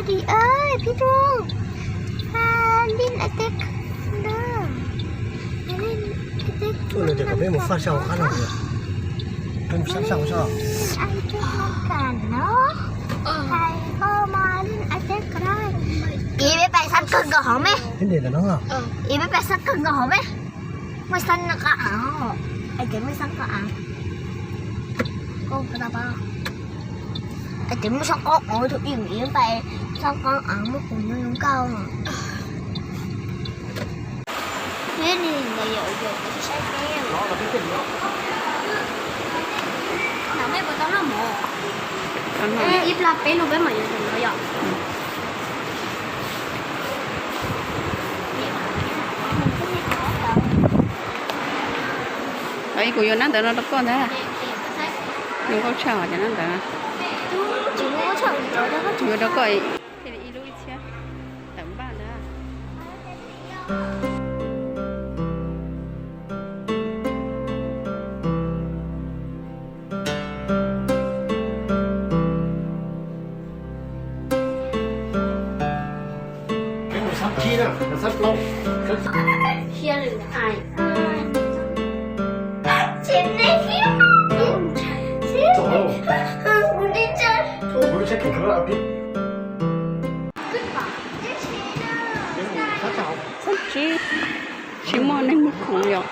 Ơi, phi Trung, Linh ai teg no. Linh ai teg. Ua no tias kom peb mus faj sau qab no, peb mus faj sau so. Linh ai teg no. Thầy cô mà Linh ai teg có đây. Ib peb pais sab kawg nkaus hauv me. Ib peb pais sab kawg nkaus hauv me. Muaj xab nqa av, es ces muaj xab nqa av. Koj puas tau pom? Es ces muaj xab nqa av, ib peb pais sab nqa av muaj qus zoo nkauj. Peb ntawd yom, yog saib peb. Nam mej puas tau noj mov? Ib plag peb lug peb mam yuav tus no yom. Kuv yuav nab ntawd no rau koj ntag. Zoo nkauj tshaj os cov nab ntawd. Yuav rau koj, thiaj li ib lub ib txhiab tawm npaj ntag. Tsis, tsis muaj neeg muag khoom yom.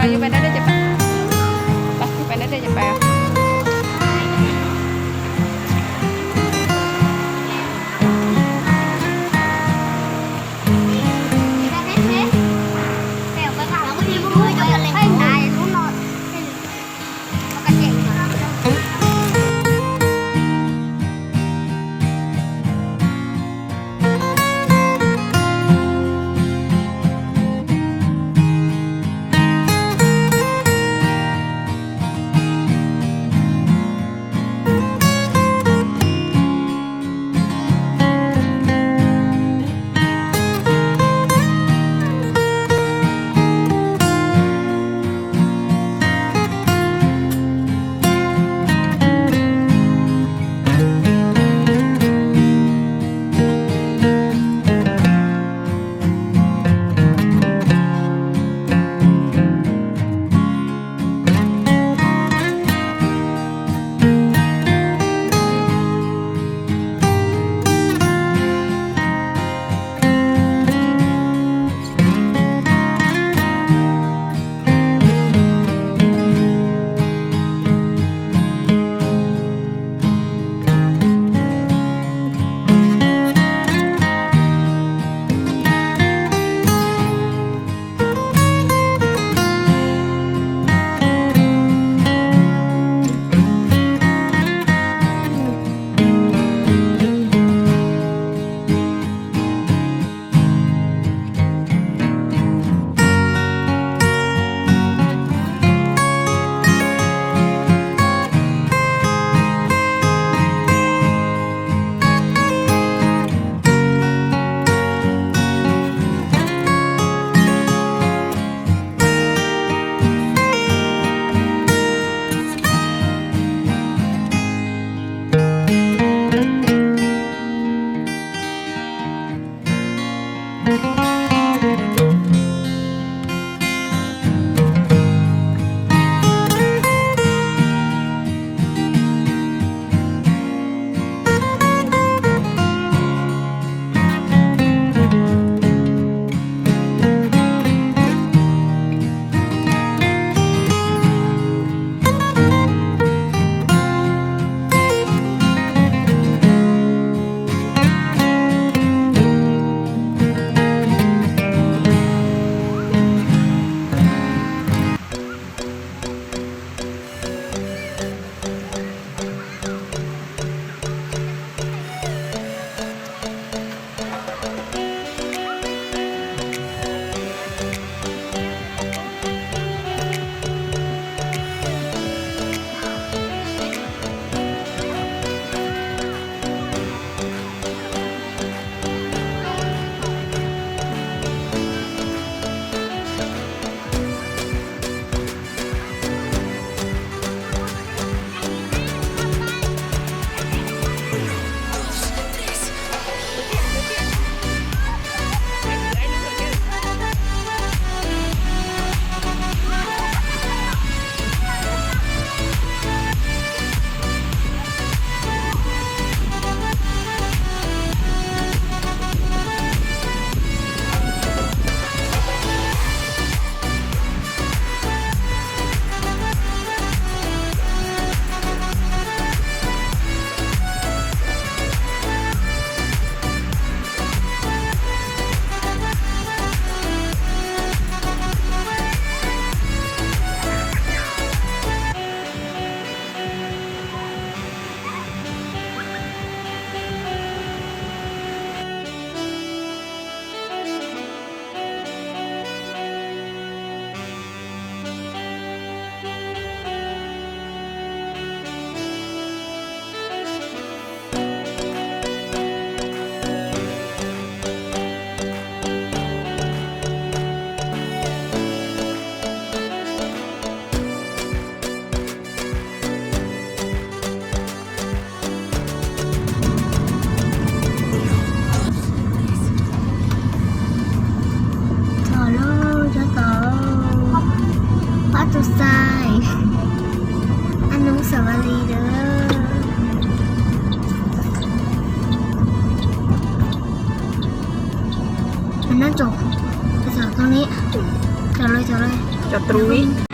Yus pais dab dej ces pais, yus pais dab dej ces pais. Txog lub tsob tau pab tus xais, a nub xav vaj li lawm. Nab tsom, tsom tau li, tsom lawm tsom lawm. cov truv.